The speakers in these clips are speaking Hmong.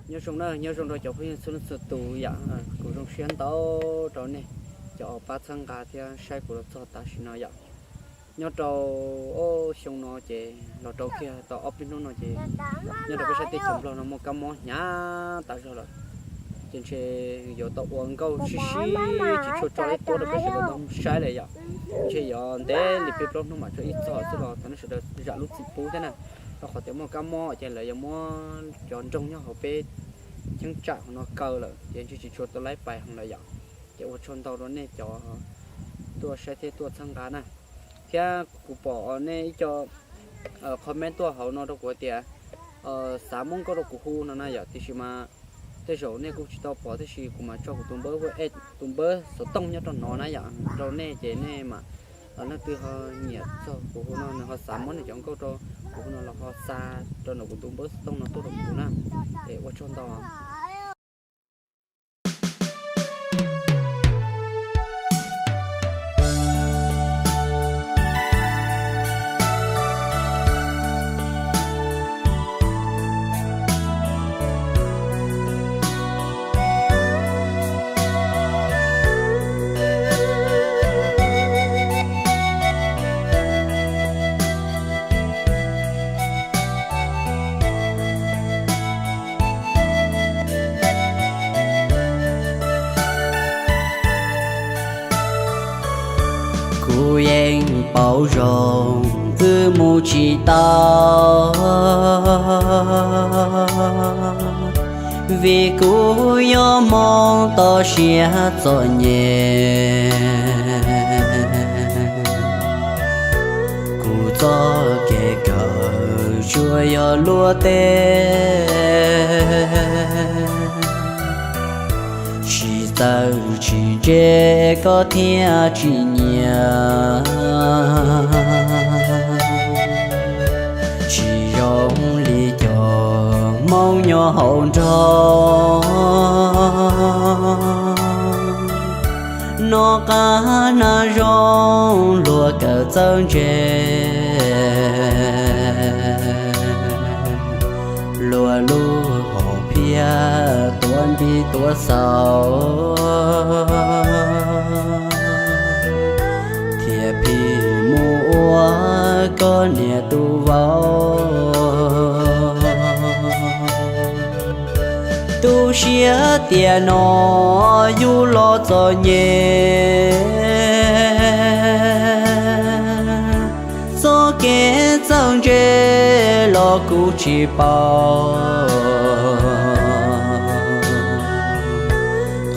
Nyob zoo na, nyob zoo rau cov phooj ywg txhua leej txhua tus yom. Kuv zoo siab ntau rau nej cov pab txhawb nqa thiab saib kuv los txog tam sim no yom. Nyob rau xyoo no ces los rau kiag tau ob peb hnub no ces nyob rau peb sab teb chaws Nplog no muaj kab mob hnyav tas zog lawm. Ces ntshe yuav tau ua nkauj sib sib tsis tshua tso ib tuab rau peb sawv daws tau saib lawm yom. Ntshe yuav ntev li peb plaub hnub mam tso ib txog xwb los thov nej sawv daws zam lub txim pub thiab na. Rau qhov tias muaj kab mob ces lawv yuav muab cov nroog nyob hauv peb cheeb tsam hauv no kaw lawm ces ntshe tsis tshua tau laib pais heev lawm yom. Ces ua tsaug ntau rau nej cov tuaj saib thiab tuaj txhawb nqa na. Thiab kuv pom nej ib co comment tuaj hauv no rau kuv tias xav muab nkauj rau kuv hu no na yom, tiam sis mas tej zaum nej kuj tsis tau pom, tab sis kuv mam tso kuv tus npawb, tus npawb xov tooj nyob rau no na yom, rau nej ces nej mam, leej twg ho nyiam txog kuv hu no nws ho xav muab nws cov nkauj rau kuv hu no los ho xa rau ntawm kuv tus npawb xov tooj no tuaj rau kuv na. Es ua tsaug ntau. Kuv yeej paub zoo twb mus tsis tau, vim kuv nyob hmoov toj siab txom nyem. Kuv txoj kev kawm tsuas yog luaj teb, tsis txawj tsis ntse koj thiaj tsis nyiam. Tsis zoo li cov Hmoob nyob hauv nroog, noj qab hnav zoo luag kawm txawj ntse. Luag lub hom phiaj tuav npib tuav xaus, thiaj phim mus ua koj niam tus vauv. Tu siab tiam no yus los txom nyem, txoj kev txawj ntse los kuv tsis paub.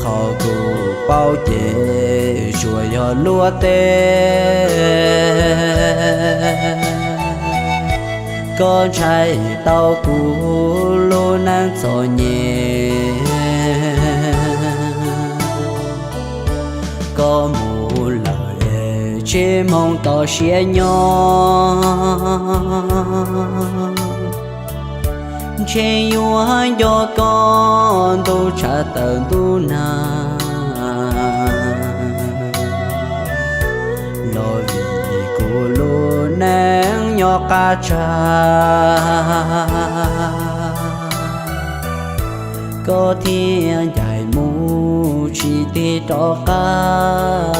Qhov kuv paub ces tsuas yog luaj teb, koj ntshai tau kuv lub neej txom nyem. Koj mus lawm es tsis hmoov toj siab nyob, ntshe yuav nco koj ntuj tshav tawm ntuj nag. Los vim kuv lub neej nyob qab tsag, koj thiaj ncaim mus tsis tig rov qab.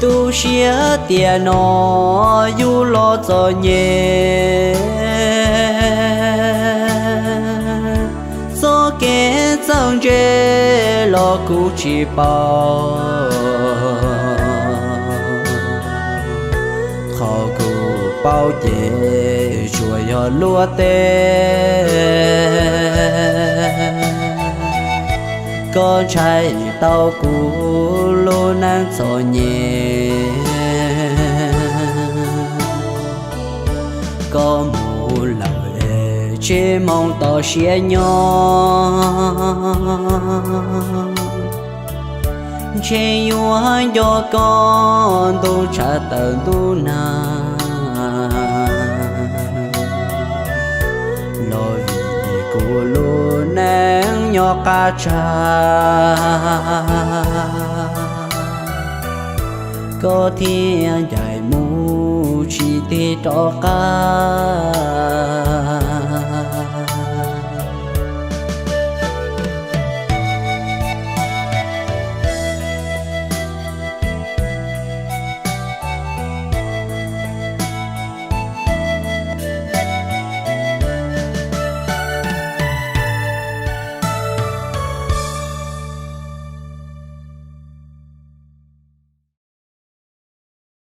Tu siab tiam no yus los txom nyem, txoj kev txawj ntse los kuv tsis paub. Qhov kuv paub ces tsuas yog luaj teb, koj ntshai tau kuv lub neej txom nyem. Koj mus lawm es tsis moog tau siab nyob, ntshe yuav nco koj ntuj tshav tawm ntuj nag. Los vim kuv lub neej nyob qab tsag, koj thiaj ncaim mus tsis tig rov qab.